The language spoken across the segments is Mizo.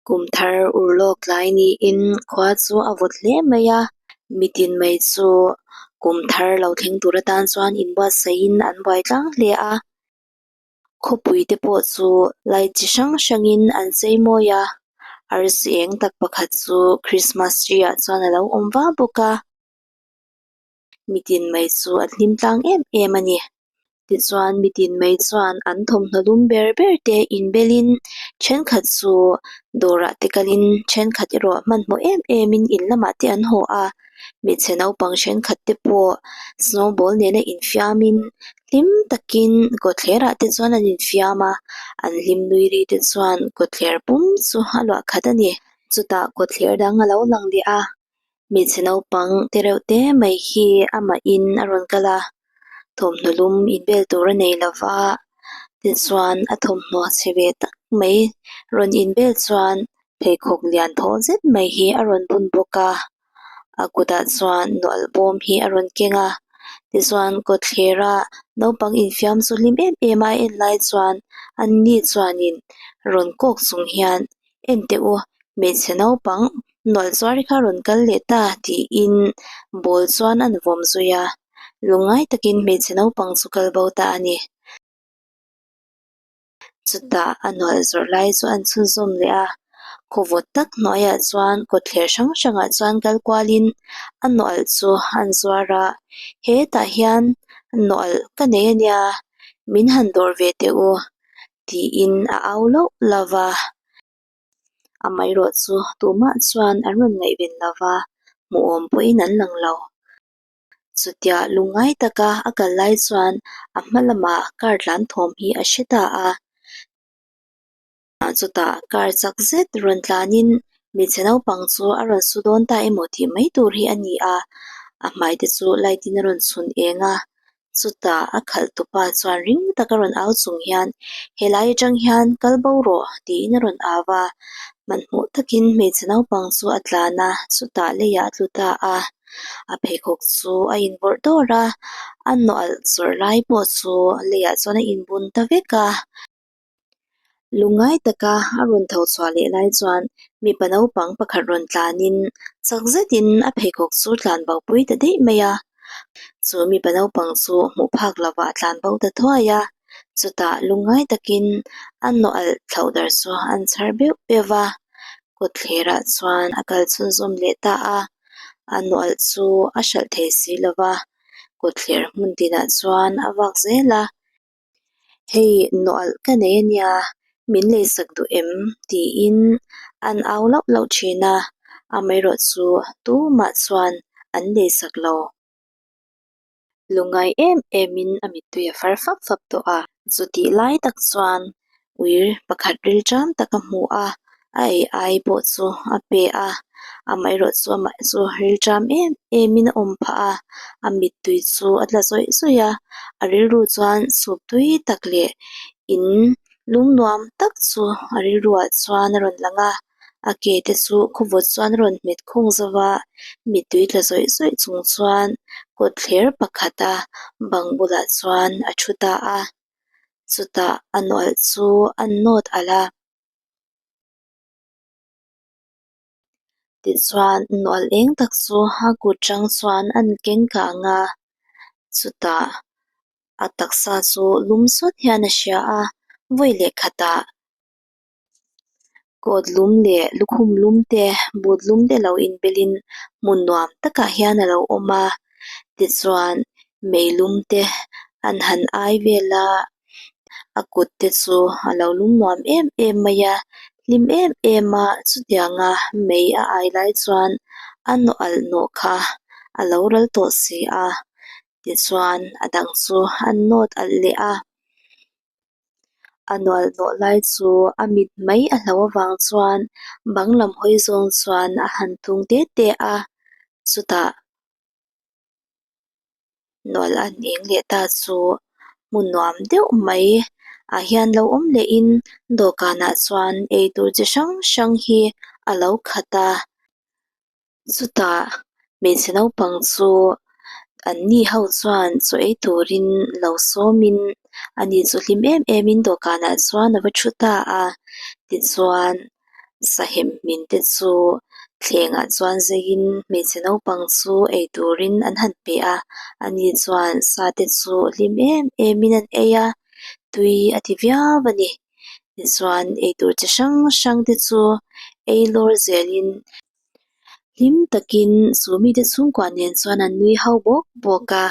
Kum thar urlawk tlai niin khua chu a vawt hle mai a mitin mai chu kum thar lo thleng tur atan chuan inbuatsaihin an buai tlang hle a khawpui te pawh chu light chi hrang hrangin an chei mawi a arsi eng tak pakhat chu christmas tree ah chuan alo awm va bawk a. Mitin mai chu an hlim tlang em em a ni tichuan mitin mai chuan an thawmhnaw lum ber ber te inbelin thenkhat chu dawrah te kalin thenkhat erawh hmanhmawh em em in in lamah te an haw a hmeichhe naupang thenkhat te pawh snow ball nena infiamin hlim takin kawtthler ah te chuan an infiam a an hlim nui ri te chuan kawtthler pum chu a luah khat a ni chutah kawtthler dang a lo lang leh a. Hmeichhe naupang te reuh te mai hi amah in a rawn kal a thawmhnaw lum inbel tur a nei lova tichuan a thawmhnaw chhe ve tak mai rawn inbel chuan pheikhawk lian thaw zet mai hi a rawn bun bawk a a kutah chuan nawlh bawm hi a rawn keng a tichuan kawtthler a naupang infiam chu hlim em em a a en lai chuan anni chuanin rawn kawk chung hian en teh u hmeichhe naupang nawlh zuar kha rawn kal leh ta tiin ball chuan an vawm zui a lungngai takin hmeichhe naupang chu kal bo ta a ni. Chutah a nawlh zawrh lai chu an chhunzawm leh a khawvawt tak hnuaiah chuan kawtthler hrang hrangah chuan kal kualin a nawlh chu an zuar a hetah hian nawlh ka nei a nia min han dawr ve teh u tiin a au lauh lauh va. Amaherawhchu tumah chuan an rawn ngaihven lo va, hmuhawm pawhin an lang lo. Chutia lungngai taka a kal lai chuan a hma lamah car tlan thawm hi a hre ta a. Chutah car chak zet rawn tlanin hmeichhe naupang chu a rawn su dawn ta emaw tih mai tur hi a ni a, a hmai te chu light in a rawn chhun eng a. Chutah a khalh tupa chuan ring taka rawn au chung hian helai atang hian kal bo rawh tiin a rawn au a, hmanhmawh takin hmeichhe naupang chu a tlan a, chutah leiah a tlu ta a, a pheikhawk chu a invawrh dawr a, a nawlh zawrh lai pawh chu leiah chuan a inbun ta vek a. Lungngai taka a rawn tho chhuah leh lai chuan mipa naupang pakhat rawn tlanin chak zetin a pheikhawk chu tlan bo pui ta daih mai a. Chu mipa naupang chu hmuh phak lovah a tlan bo ta thuai a, chutah lungngai takin a nawh alh thlauh dar chu an chhar beuh beuh va, kawtthlerah chuan a kal chhunzawm leh ta a, a nawh alh chu a hralh thei si lova, kawtthler hmun tinah chuan a vak zel a. Hei nawlh ka nei a nia, min leisak duh em? tiin an au lauh lauh thin a, amaherawhchu tumah chuan an leisak lo. Lungngai em emin a mittui a far fap fap tawh a. Chutih lai tak chuan uir pakhat rilṭam tak a hmu a, a ei ai pawh chu a pe a, amaherawhchu amah chu rilṭam em emin a awm phah a, a mittui chu a tla zawih zawih a, a rilru chuan sup tui tak leh in lung nuam tak chu a rilruah chuan a rawn lang a, a ke te chu khawvawt chuan a rawn hmet khung zo va, mittui tla zawih zawih chung chuan kawtthler pakhata bang bulah chuan a thu ta a, chutah a nawlh chu a nawt alh a. Tichuan nawlh eng tak chu a kut chang chuan an keng kang a, chutah a taksa chu lum sawt hian a hria a, vawi leh khatah coat lum leh lukhum lum te but lum te lo inbelin hmun nuam takah hian a lo awm a, tichuan meilum te an han ai vel a. A kut te chu a lo lum nuam em em mai a, hlim em em a chutianga mei a ai lai chuan a nawh alh nawh kha a lo ral tawh si a, tichuan a dang chu an nawt alh leh a, a nawlh nawh lai chu a mit mai a hlo avang chuan bang lam hawi zawng chuan a han tung te te a, chutah. Nawlh an eng leh ta chu hmun nuam deuh mai ah hian lo awm leh in dawhkanah chuan eitur chi hrang hrang hi a lo khat a chutah hmeichhe naupang chu an ni ho chuan chaw ei turin lo sawm in ani chu hlim em em in dawhkanah chuan a va thu ta a tichuan. Sahem hmin te chu thlengah chuan zeiin hmeichhe naupang chu ei turin an han pe a ani chuan sa te chu hlim em em in an ei a tui a ti viau a ni tichuan eitur chi hrang hrang te chu ei lawr zelin hlim takin chu mite chhungkua nen chuan an nui ho bawk bawk a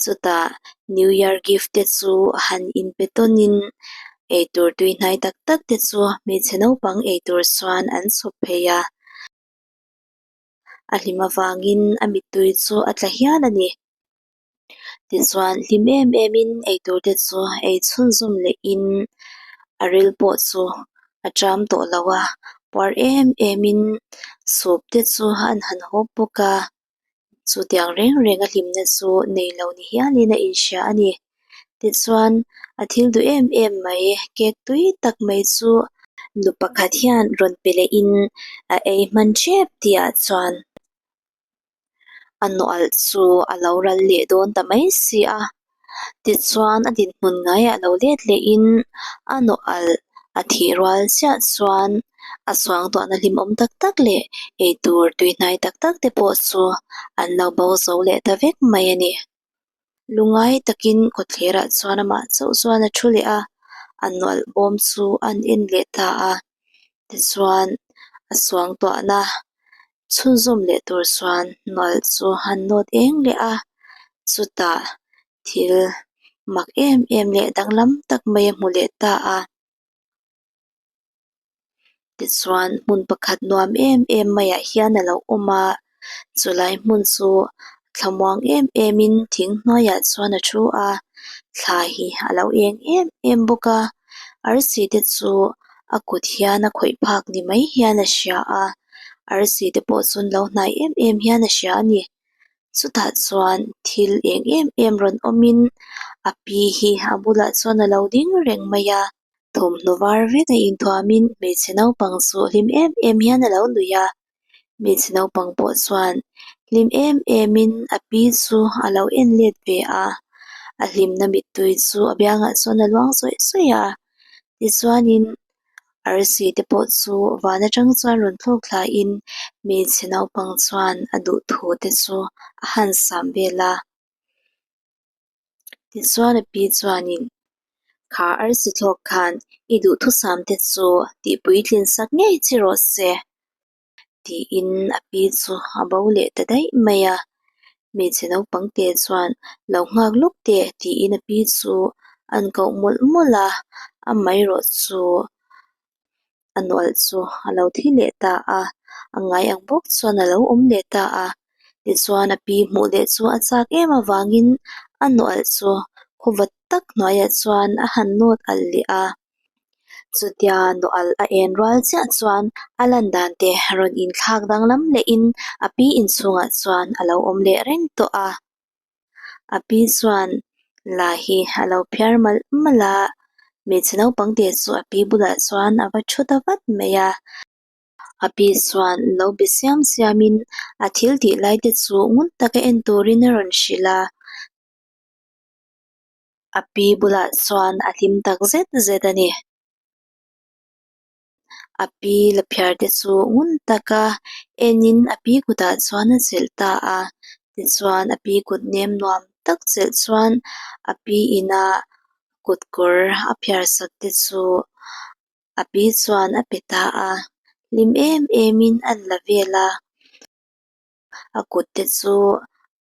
chutah new year gift te chu han inpe tawnin eitur tuihnai tak tak te chu hmeichhe naupang eitur chuan an chhawp phei a a hlim avangin a mittui chu a tla hial a ni. Tichuan hlim em em in eitur te chu ei chhunzawm leh in a ril pawh chu a ṭam tawh lo a puar em em in soup te chu an han hawp bawk a chutiang reng reng a hlimna chu neilo ni hialin a inhria a ni. Tichuan a thil duh em em mai cake tui tak mai chu nu pakhat hian rawn pe leh in a ei hman ṭep tih ah chuan a nawalh chu a lo ral leh dawn ta mai si a tichuan a dinhmun ngaiah lo let leh in a nawalh a thih rual chiah chuan a suangtuahna hlimawm tak tak leh eitur tuihnai tak tak te pawh chu an lo bo zo leh ta vek mai a ni. Lungai takin kawtthlerah chuan amah chauh chuan a thu leh a, a nawlh bawm chu an en leh ta a tichuan a suangtuahna chhunzawm leh tur chuan nawlh chu an nawt eng leh a chutah thil mak em em leh danglam tak mai a hmu leh ta a. Tichuan hmun pakhat nuam em em maiah hian a lo awm a chulai hmun chu thlamuang em em in thing hnuaiah chuan a thu a thla hi a lo eng em em bawk a arsi te chu a kut hian a khawih phak ni mai hian a hria a arsi te pawh chu an lo hnai em em hian a hria a ni. Chutah chuan thil eng em em rawn awmin a pi hi a bulah chuan a lo ding reng mai a. Thawmhnaw var vek a inthuamin hmeichhe naupang chu hlim em em hian a lo nuih a hmeichhe naupang pawh chuan hlim em emin a pi chu a lo en let ve a a hlimna mittui chu a biangah chuan a luang zawih zawih a tichuanin arsi te pawh chu van atang chuan rawn thlawk thlain hmeichhe naupang chuan a duh thu te chu a han sam vel a. Tichuan a pi chuanin kha arsi thlawk khan i duhthusam te chu tih puitlin sak ngei che rawh se tiin a pi chu a bo leh ta daih mai a. Hmeichhe naupang te chuan lo nghak lawk teh tiin a pi chu an koh mawlh mawlh a amaherawh chu a nawlh chu a lo thi leh ta a a ngai ang bawk chuan a lo awm leh ta a tichuan a pi hmuh leh chu a chak em avangin a nawlh chu khawva tak hnuaiah chuan a han nawt alh leh a chutia nawlh a en rual chiah chuan a lan dan te rawn inthlak danglam lehin a pi inchhungah chuan a lo awm leh reng tawh a a pi chuan la hi a lo phiar malh malh a hmeichhe naupang te chu a pi bulah chuan a va thu ta vat mai a a pi chuan lo be siam siamin a thil tih lai te chu ngun taka en turin a rawn hrilh a. A pi bulah chuan a hlim tak zet zet a ni. A pi la phiar te chu ngun taka enin a pi kutah chuan a chelh ta a tichuan a pi kut nem nuam tak chelh chuan a pi ina kut kawr a phiar sak te chu a pi chuan a pe ta a hlim em emin a la vel a. A kut te chu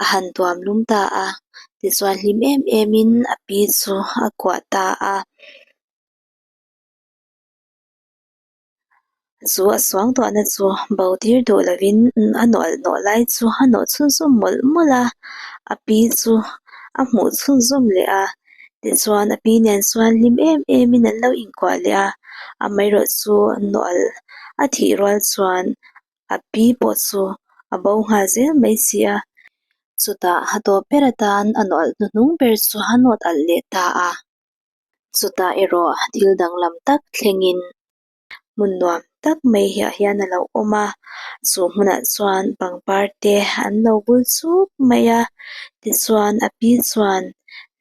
a han tuam lum ta a tichuan hlim em emin a pi chu a kuah ta a. Chu a suangtuahna chu bo tir duh lovin a nawlh nawh lai chu a nawh chhunzawm mawlh mawlh a a pi chu a hmuh chhunzawm leh a tichuan a pi nen chuan hlim em emin an lo inkuah leh a amaherawh chu nawlh a thih rual chuan a pi pawh chu a bo nghal zel mai si a chutah a tawp ber atan a nawlh hnuhnung ber chu a nawt alh leh ta a chutah erawh thil danglam tak thlengin hmun nuam tak mai hi ah hian a lo awm a chu hmunah chuan pangpar te an lo bul chuk mai a tichuan a pi chuan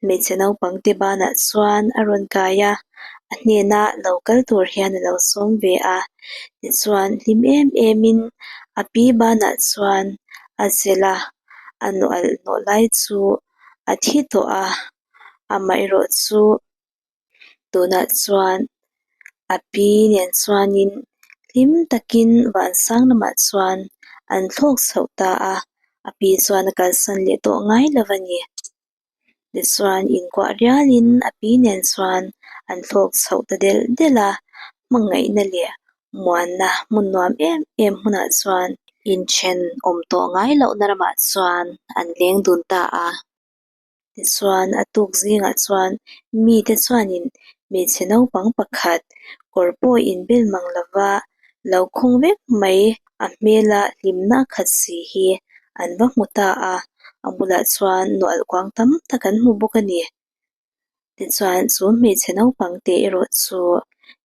hmeichhe naupang te banah chuan a rawn kai a. a hnena lo kal tur hian alo sawm ve a tichuan hlim em em in a pi banah chuan a chelh a a nawalh nawh lai chu a thi tawh a amaherawh chu tunah chuan a pi nen chuanin hlim takin vansang lamah chuan an thlawk chho ta a a pi chuan a kalsan leh tawh ngai lo a ni tichuan inkuah rialin a pi nen chuan an thlawk chho ta delh delh a hmangaihna leh muanna hmun nuam em em hmunah chuan inthen awm tawh ngai lohna ramah chuan an leng dun ta a. Tichuan a tuk zingah chuan mite chuanin hmeichhe naupang pakhat kawr pawh inbel mang lova lo khawng vek mai a hmela hlimna a khat si hi an va hmu ta a a bulah chuan nawalh kuang tam tak an hmu bawk a ni. Tichuan chu hmeichhe naupang te erawh chu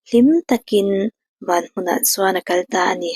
hlim takin van hmunah chuan a kal ta a ni.